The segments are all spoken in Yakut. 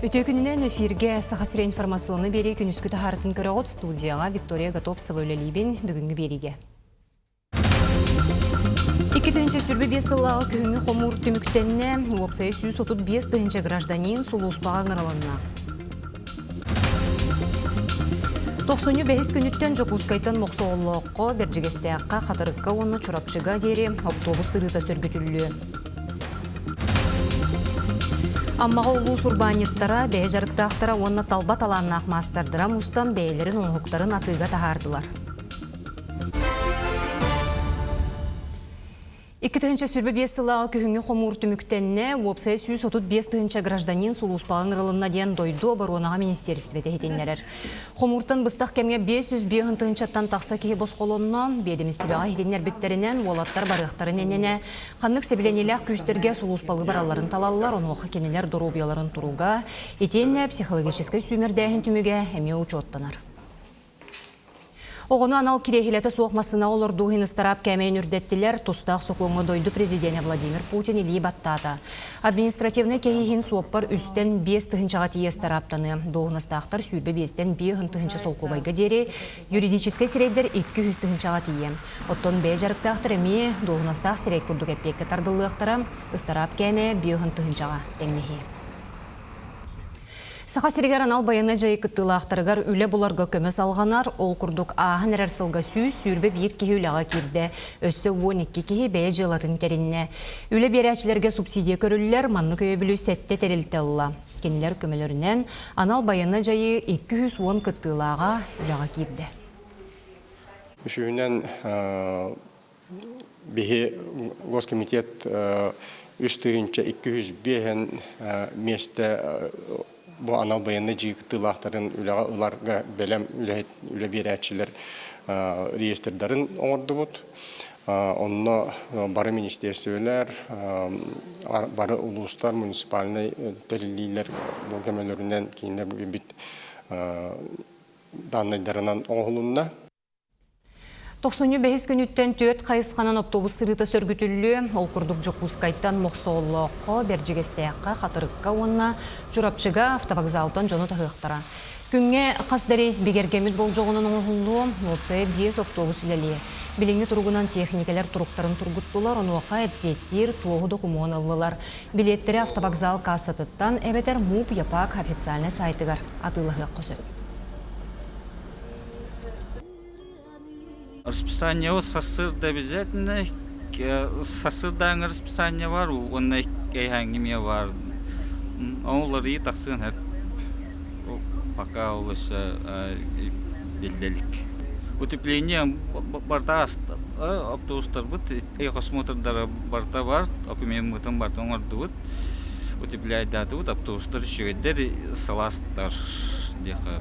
Үтүө күнүнэн эфиргэ Саха сирэ информационнай биэрии күнүскү таһаарытын көрөҕүт студияҕа Виктория Готовцева үлэлиибин бүгүҥҥү биэриигэ. 2025 сыллааҕы күһүҥҥү хомуур түмүктэннэ, уопсайа 135 тыһыынча гражданин сулууспаҕа ыҥырылынна. Тохсунньу бэһис күнүттэн Дьокуускайтан Мохсоҕоллооххо, Бэрдьигэстээххэ, Хатырыкка уонна Чурапчыга диэри оптуобус сырыыта сөргүтүллүө. Аммаҕа улуус урбаанньыттара, бэйэ дьарыктаахтара уонна талба талааннаах маастардара мустан бэйэлэрин оҥоһуктарын атыыга таһаардылар. 2025 сыллааҕы күһүҥҥү хомуур түмүктэннэ, уопсайа 135 тыһыынча гражданин сулууспаҕа ыҥырылынна диэн дойду оборуонаҕа министиэристибэтэ иһитиннэрэр. Хомууртан быстах кэмҥэ 505 тыһыынчаттан тахса киһи босхолонно. Биэдэмистибэҕэ иһитиннэрбиттэринэн, уолаттар барыахтарын иннинэ ханнык сэбилэниилээх күүстэргэ сулууспалыы баралларын талаллар, онуоха кинилэр доруобуйаларын туруга, итиэннэ психологическай сүүмэрдээһин түмүгэ эмиэ учуоттанар. Оҕону анал кириэһилэтэ суох массыына олордуу иһин ыстараап кээмэйин үрдэттилэр, тустаах сокуоҥҥа дойду президенэ Владимир Путин илии баттаата. Административнай кэһии иһин суоппар үстэн биэс тыһыынчаҕа тиийэ ыстарааптаныа. Дуоһунастаахтар 25-тэн 50 тыһыынча солкуобайга диэри, юридическай сирэйдэр 200 тыһыынчаҕа тиийэ. Оттон бэйэ дьарыктаахтар эмиэ дуоһунастаах сирэй курдук эппиэккэ тардыллыахтара, ыстараап кээмэйэ 50 тыһыынчаҕа тэҥнэһиэ. Саха сиригэр анал байыаннай дьайыы кыттыылаахтарыгар үлэ буларга көмө салҕанар. Ол курдук ааһан эрэр сылга 121 киһи үлэҕэ киирдэ. Өссө 12 киһи бэйэ дьыалатын тэриннэ. Үлэ биэрээччилэргэ субсидия көрүллэр, маннык өйөбүлү сэттэ тэрилтэ ылла. Кинилэр көмөлөрүнэн анал байыаннай дьайыы 210 кыттыылааҕа үлэҕэ киирдэ. Үсүһүнэн биһи госкомитет 3205 миэстэ бу анал байыаннай дьиэ кыттыылаахтарын үлэҕэ ыларга бэлэм үлэһит үлэ биэрээччилэр реестрдарын оҥордубут. Онно бары министиэристибэлэр, бары улуустар, муниципальнай тэриллиилэр бу көмөлөрүнэн кинилэр бит даннайдарынан оҥоһулунна. Тохсунньу бэһис күнүттэн түөрт хайысханан автобус сырыыта сөргүтүллүө. Ол курдук Дьокуускайтан Мохсоҕоллооххо, Бэрдьигэстээххэ, Хатырыкка уонна Чурапчыга автовокзалтан дьону таһыахтара. Күҥҥэ хас да рейс бигэргэммит болдьоҕунан оҥоһуллуо, уопсайа биэс автобус үлэлиэ. Билиҥҥи туругунан техникэлэр туруктарын тургуттулар, онуоха эппиэттиир туоһу докумуон ыллылар. Билиэттэри автовокзал кассатыттан эбэтэр МУП ЯПАК официальнай сайтыгар атыылаһыахха сөп. Расписание сарсыарда обязательно сарсыардааҥы расписание бар уонна киэһээҥҥи эмиэ баар. Ол уларыйыы тахсыан сөп. Пока ол өссө биллэ илик. Утепление барыта автобустарбыт техосмотрдара барыта бар, докумеммытын барытын оҥордубут. Утепляйдаатыбыт, автобустар үчүгэйдэр, сылаастар диэххэ.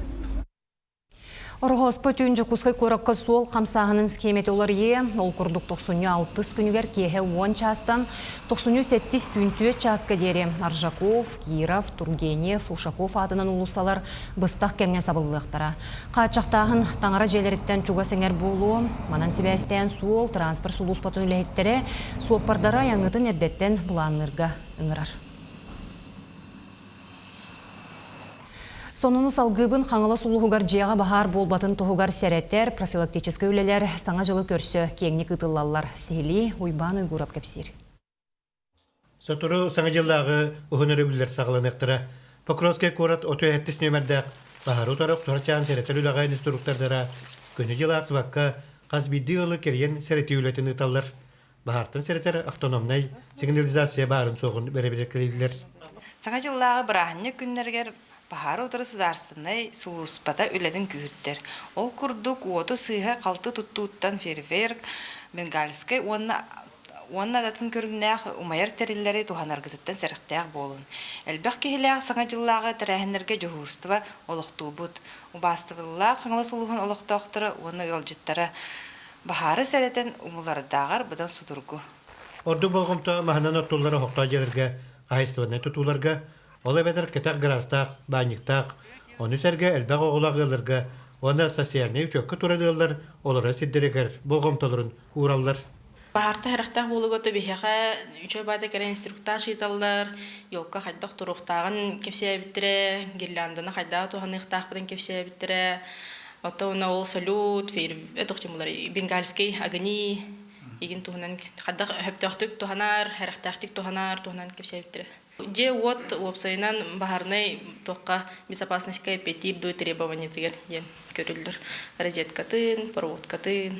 Ороһооспо түүн Дьокуускай куоракка суол хамсааһынын схемэтэ уларыйыа. Ол курдук тохсунньу алтыс күнүгэр киэһэ уон чаастан тохсунньу сэттис түүн түөрт чааска диэри Аржаков, Киров, Тургенев, Ушаков аатынан уулуссалар быстах кэмҥэ сабыллыахтара. Хааччахтааһын таҥара дьиэлэриттэн чугас эҥэр буолуо. Манан сибээстээн суол, транспорт сулууспатын үлэһиттэрэ суоппардары айаҥҥытын эрдэттэн былаанныырга ыҥырар. Сонуну салгыыбын Хаҥалас улууһугар дьиэҕэ баһаар буолбатын туһугар сэрэтэр профилактическай үлэлэр Саҥа дьылы көрсө киэҥник ыытыллаллар. Сиһилии Уйбаан Уйгуров кэпсиир. Сотору Саҥа дьыллааҕы уһун өрөбүллэр саҕаланыахтара. Покровскай куорат 37 нүөмэрдээх баһаары утары охсуһар сэрэтэр үлэҕэ инструктордара күнү-дьылы аахсыбакка хас биирдии ыалы кэрийэн сэрэтии үлэтин ыыталлар. Баһаартан сэрэтэр автономнай сигнализация баарын суоҕун бэрэбиэркэлииллэр. Саҥа дьыллааҕы бырааһынньык күннэригэр баһаары утары судаарыстыбаннай сулууспата үлэтин күүһүрдэр. Ол курдук, уоту сыыһа-халты туттууттан фейерверк, бенгальскай уонна уонна да атын көрүҥнээх умайар тэриллэри туһанаргытыттан сэрэхтээх буолун. Элбэх киһилээх Саҥа дьыллааҕы тэрээһиннэргэ дьуһуурустуба олохтуубут. Убаастабыллаах Хаҥалас улууһун олохтоохторо уонна ыалдьыттара Баһаары сэрэтэн умулардааҕар быдан судургу. Ордук болҕомто маһынан оттуллар оһохтоох дьиэлэргэ, хаһаайыстыбаннай тутууларга, ол эбэтэр кэтэх гараастаах, баанньыктаах, ону сэргэ элбэх оҕолоох ыалларга уонна социальнай учуокка турар ыаллар олорор сирдэригэр болҕомтолорун уураллар. Баһаарта харахтаах буолууга биһиэхэ үчүгэй баайда кэлэн инструктаж ыыталлар, елка хайдах туруохтааҕын кэпсээбиттэрэ, гирлянданы хайдах туһаныахтаахпытын кэпсээбиттэрэ. Оттон ол салют, бенгальский огни игин туһунан хайдах сөптөөхтүк туһанар, сэрэхтээхтик туһанар туһунан кэпсээбиттэрэ. Дьиэ-уот уопсайынан баһаарынай туохха безопасностька эппиэттиир дуу требованиетыгар диэн көрүллэр. Розеткатын, проводкатын.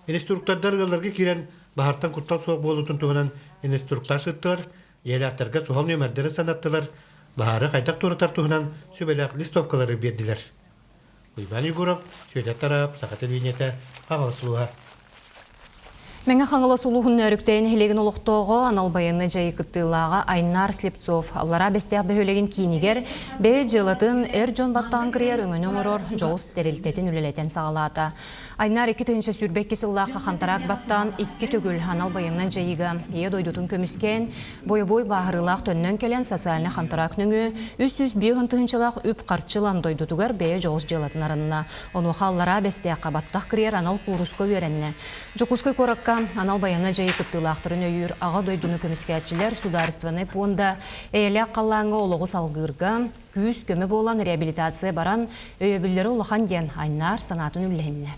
Инструктордар ыалларга киирэн баһаартан куттал суох буолуутун туһунан инструктаж ыыттылар, дьиэлээхтэргэ суһал нүөмэрдэри санаттылар, баһаары хайдах туоратар туһунан сүбэлээх листовкалары биэрдилэр. Уйбаан Егоров, Сүөдэр Тараап, Саха телевидениетэ, Хаҥалас улууһа. Мэҥэ Хаҥалас улууһун Нөөрүктэйи нэһилиэгин олохтооҕо анал байыаннай дьайыы кыттыылааҕа Айнар Слепцов Аллараа Бэстээх бөһүөлэгин киинигэр бэйэ дьыалатын эр дьон баттаҕын кырыйар өҥөнү оҥорор дьоҕус тэрилтэтин үлэлэтэн саҕалаата. Айнар 2022 сыллаахха хантараак баттаан икки төгүл анал байыаннай дьайыыга Ийэ дойдутун көмүскээн, бойобуой бааһырыылаах төннөн кэлэн социальнай хантараак нөҥүө 305 тыһыынчалаах үп-харчы ылан дойдутугар бэйэ дьоҕус дьыалатын арынна. Онуоха Аллараа Бэстээххэ баттах кырыйар анал кууруска үөрэннэ. Дьокуускай куоракка анал байыаннай дьайыы кыттыылаахтарын өйүүр Аҕа дойдуну көмүскээччилэр судаарыстыбаннай пуонда эйэлээх халлааҥҥа олоҕу салгыырга күүс-көмө буолан реабилитация баран, өйөбүллэрэ улахан диэн Айнаар санаатын үллэһиннэ.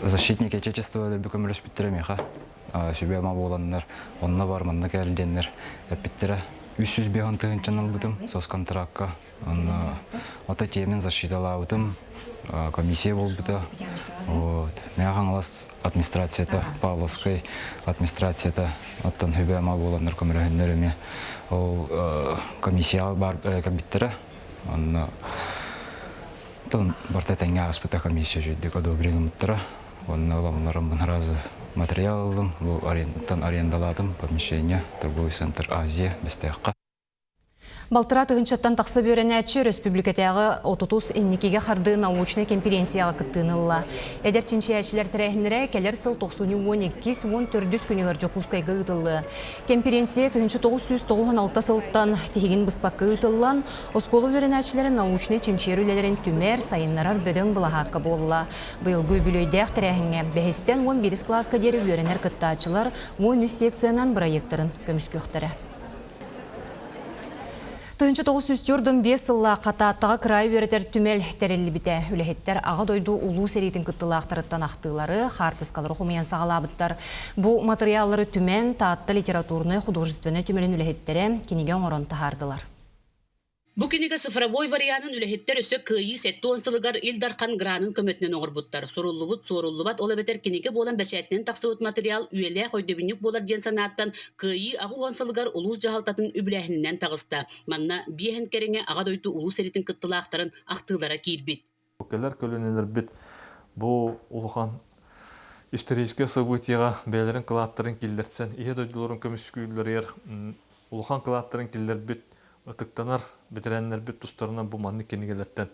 Защитники Отечества өлбү көмөлөспүттэрэ миэхэ сүбэ-ама буоланнар, онно бар манна кэл диэннэр эппиттэрэ. 305 тыһыынчаны ылбытым соцконтракка. Онно ото тиэмин защиталаабытым, комиссия буолбута. Вот. Мэҥэ Хаҥалас администрацията, Павловскай администрацията оттон сүбэ-ама буоланнар көмөлөһөннөр эмиэ ол комиссияҕа бар кэлбиттэрэ. Онно Оттон барыта тэҥҥэ ааспыта комиссия үчүгэйдик одобрение ылыммыттара. Уонна ыламмын сразу материал ыллым, бу арендаттан арендалаатым помещение, торговый центр Азия Бэстээххэ. Балтараа тыһыынчаттан тахса үөрэнээччи өрөспүүбүлүкэтээҕи отутус инникигэ хардыы научнай конференцияҕа кыттыыны ылла. Эдэр чинчийээччилэр тэрээһиннэрэ кэлэр сыл тохсунньу уон иккис, уон төрдүс күнүгэр Дьокуускайга ыытыллыа. Кэмпириэнсийэ 1996 сылтан тиһигин быспакка ыытыллан, оскуола үөрэнээччилэрэ научнай-чинчийэр үлэлэрин түмэр, сайыннарар бөдөҥ былаһаакка буолла. Быйылгы үбүлүөйдээх тэрээһиҥҥэ бэһистэн уон биирис кылааска диэри үөрэнэр кыттааччылар 13 секциянан бырайыактарын көмүскүөхтэрэ. 1945 сыллаахха Тааттаҕа кыраайы үөрэтэр түмэл тэриллибитэ. Үлэһиттэр Аҕа дойду Улуу сэриитин кыттыылаахтарыттан ахтыылары, хаартыскалары хомуйан саҕалаабыттар. Бу матырыйааллары түмэн, Таатта литературнай художественнай түмэлин үлэһиттэрэ кинигэ оҥорон таһаардылар. Бу кинигэ цифровой варианын үлэһиттэр өссө Кыайыы 70 сылыгар Ил Дархан гранын көмөтүнэн оҥорбуттар. Суруллубут, суоруллубат, ол эбэтэр кинигэ буолан бэчээттэнэн тахсыбыт материал үйэлээх өйдөбүнньүк буолар диэн санааттан Кыайыы 80 сылыгар улуус дьаһалтатын үбүлээһининэн таҕыста. Манна биэһин кэриҥэ Аҕа дойду Улуу сэриитин кыттыылаахтарын ахтыылара киирбит. Кэлэр көлүөнэлэрбит бу улахан историческай событиеҕа бэйэлэрин кылааттарын киллэрсэн, Ийэ дойдуларын көмүскүүллэригэр улахан кылааттарын киллэрбит ытыктанар бэтэрээннэрбит тустарынан бу маннык кинигэлэртэн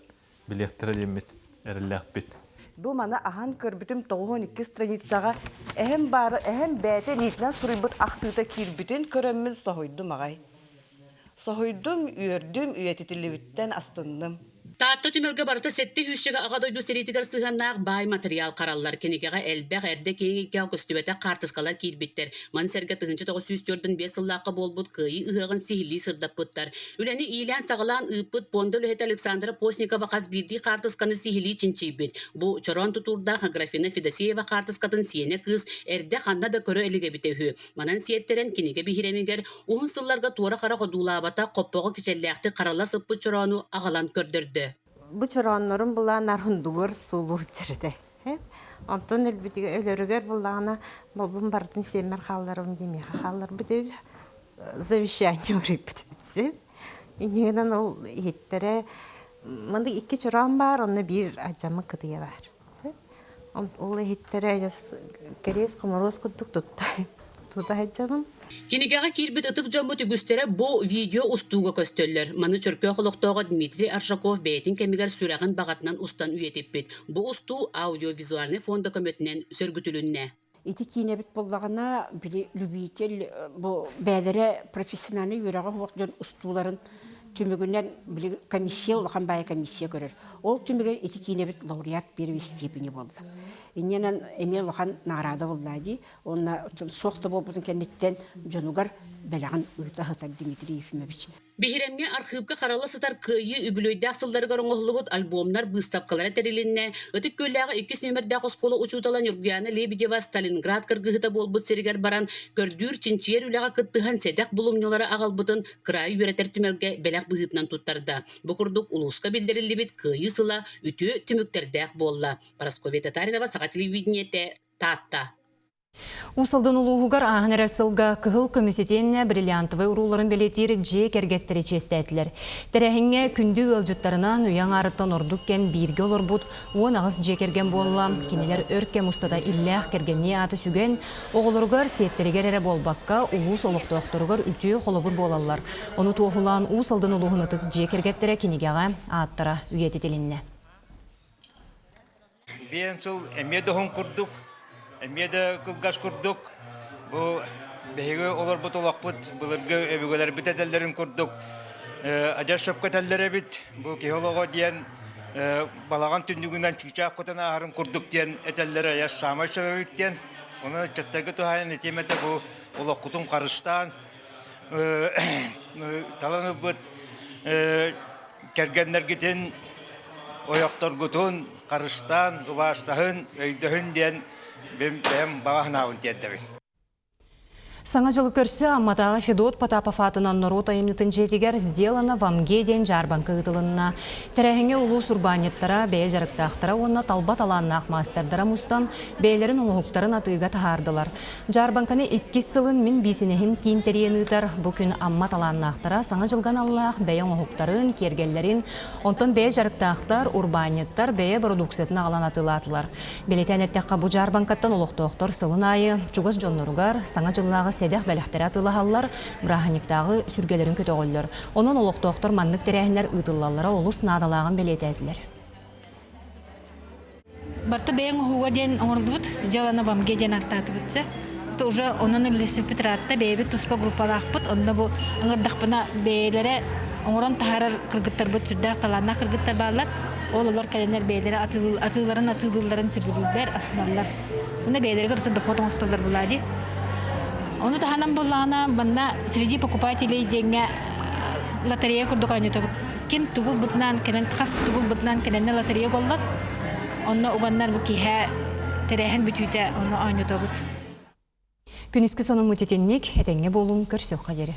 билиэхтэрэ диэммит эрэллээхпит. Бу маны аһан көрбүтүм 92 страницаҕа эһэм баары эһэм бэйэтэ илиитинэн суруйбут ахтыыта киирбитин көрөммүн соһуйдум аҕай. Соһуйдум, үөрдүм, үйэтитиллибиттэн астынным. Таатта түмэлгэ барыта сэттэ сүүсчэкэ Аҕа дойду сэриитигэр сыһыаннаах баай матырыйаал хараллар. Кинигэҕэ элбэх, эрдэ киэҥ эйгэҕэ көстүбэтэх хаартыскалар киирбиттэр. Маны сэргэ 1945 сыллаахха буолбут Кыайыы ыһыаҕын сиһилии сырдаппыттар. Үлэни иилээн-саҕалаан ыыппыт пуонда үлэһитэ Александра Постникова хас биирдии хаартысканы сиһилии чинчийбит. Бу чороон тутуурдаах Аграфена Федосеева хаартыскатын сиэнэ кыыс эрдэ ханна да көрө илик эбитэ үһү. Манан сиэттэрэн кинигэ биһирэмигэр уһун сылларга туора хара ходуулаабатах хоппоҕо кичэллээхтик харалла сыппыт чороону аҕалан көрдөрдө. Бу чорооннорун булаан арындугар суулууччар этэ. Онтон өлбүтүгэр өлөрүгэр буллаҕына болбун барытын сиэммэр хаалларабын диэмиэхэ хаалларбыт эбит завещание уруйбут эбит Иннигинэн ол иһиттэрэ маннык икки чороон баар, онно биир алдьаммыт кытыйа баар. Ол иһиттэрэ кэриэс хоморуос курдук тутта тута сылдьабын. Кинигэҕэ киирбит ытык дьоммут үгүстэрэ бу видео устууга көстөллөр. Маны Чөркөөх олохтооҕо Дмитрий Аржаков бэйэтин кэмигэр сүрэҕин баҕатынан устан үйэтиппит. Бу устуу аудиовизуальнай фонда көмөтүнэн сөргүтүлүннэ. Ити киинэбит буоллаҕына, били любитель бу бэйэлэрэ профессиональнай үөрэҕэ суох дьон устууларын түмүгүнэн били комиссия улахан баайа комиссия көрөр. Ол түмүгэр ити киинэбит лауреат первой степени буолла. Инньэнэн эмиэ улахан наҕараада булла дии. Уонна суох да буолбутун кэнниттэн дьонугар бэлэҕин ыыта сытар Дмитрий Ефимович. Биһирэмҥэ архыыпка харалла сытар Кыайыы үбүлүөйдээх сылларыгар оҥоһуллубут альбомнар быыстапкалара тэрилиннэ. Ытык Күөллээҕи иккис нүөмэрдээх оскуола учуутала Ньургуйаана Лебедева Сталинград кыргыһыыта буолбут сиригэр баран, көрдүүр-чинчийэр үлэҕэ кыттыһан сэдэх булумньулары аҕалбытын кыраайы үөрэтэр түмэлгэ бэлэх быһыытынан туттарда. Бу курдук улууска биллэриллибит Кыайыы сыла үтүө түмүктэрдээх буолла. Парасковья Татаринова, Саха телевидениетэ, Таатта. Уус Алдан улууһугар ааһан эрэр сылга кыһыл көмүс итиэннэ бриллиантовай урууларын бэлиэтиир дьиэ кэргэттэри чиэстээтилэр. Тэрээһиҥҥэ күндү ыалдьыттарынан үйэ аҥаарыттан ордук кэм бииргэ олорбут 18 дьиэ кэргэн буолла. Кинилэр өр кэм устата иллээх кэргэннии ааты сүгэн, оҕолоругар, сиэттэригэр эрэ буолбакка, улуус олохтоохторугар үтүө холобур буолаллар. Ону туоһулаан Уус Алдан улууһун ытык дьиэ кэргэттэрэ кинигэҕэ ааттара үйэтитилиннэ. Биэн сыл эмиэ да уһун курдук, эмиэ да кылгас курдук. Бу биһиги олорбут олохпут былыргы өбүгэлэрбит этэллэрин курдук адьас сөпкө этэллэр эбит. Бу киһи олоҕо диэн балаҕан түннүгүнэн чыычаах көтөн ааһарын курдук диэн этэллэрэ адьас саамай сөп эбит диэн. Онон ыччаттарга туһаайан этиэм этэ бу олоххутун харыстаан талан ылбыт кэргэннэргитин, ойохторгутун харыстаан, убаастаһын, өйдөһүн диэн бэйэм баҕа санаабын тиэрдэбин. Саҥа дьылы көрсө Амматааҕы Федот Потапов аатынан норуот айымньытын дьиэтигэр «Сделано в Амге» диэн дьаарбаҥка ыытылынна. Тэрээһиҥҥэ улуус урбаанньыттара, бэйэ дьарыктаахтара уонна талба талааннаах маастардара мустан, бэйэлэрин оҥоһуктарын атыыга таһаардылар. Дьаарбаҥканы иккис сылын мин биисинэһим киин тэрийэн ыытар. Бу күн Амма талааннаахтара Саҥа дьылга аналлаах бэйэ оҥоһуктарын, киэргэллэрин, онтон бэйэ дьарыктаахтар, урбаанньыттар бэйэ бородууксуйатын аҕалан атыылаатылар. Бэлиэтээн эттэххэ, бу дьаарбаҥкаттан олохтоохтор сылын аайы чугас дьонноругар Саҥа дьыллааҕы сэдэх бэлэхтэри атыылаһаллар, бырааһынньыктааҕы сүргэлэрин көтөҕөллөр. Онон олохтоохтор маннык тэрээһиннэр ыытыллаллара олус наадалааҕын бэлиэтээтилэр. Барыта бэйэҥ оһуга диэн оҥордубут, сделано в Амге диэн ааттаатыбыт сэ. Это уже онон үлэлэспиппит ыраатта, бэйэбит туспа группалаахпыт, онно бу ыҥырдахпына бэйэлэрэ оҥорон таһаарар кыргыттарбыт сүрдээх талааннаах кыргыттар бааллар. Ол олор кэлэннэр бэйэлэрэ атыыларын атыылыылларын сөбүлүүллэр, астыналлар. Уонна бэйэлэригэр өссө дохуот оҥостоллор булаа дии. Ону таһынан буоллаҕына, манна среди покупателей диэҥҥэ лотерея курдук оонньотобут. Ким тугу ылбытынан кэлэн, хас тугу ылбытынан кэлэннэ лотерея угаллар. Онно уганнар бу киэһэ тэрээһин бүтүүтэ ону оонньотобут. Күнүскү сонуммут итинник, этэҥҥэ буолуҥ, көрсүөххэ диэри.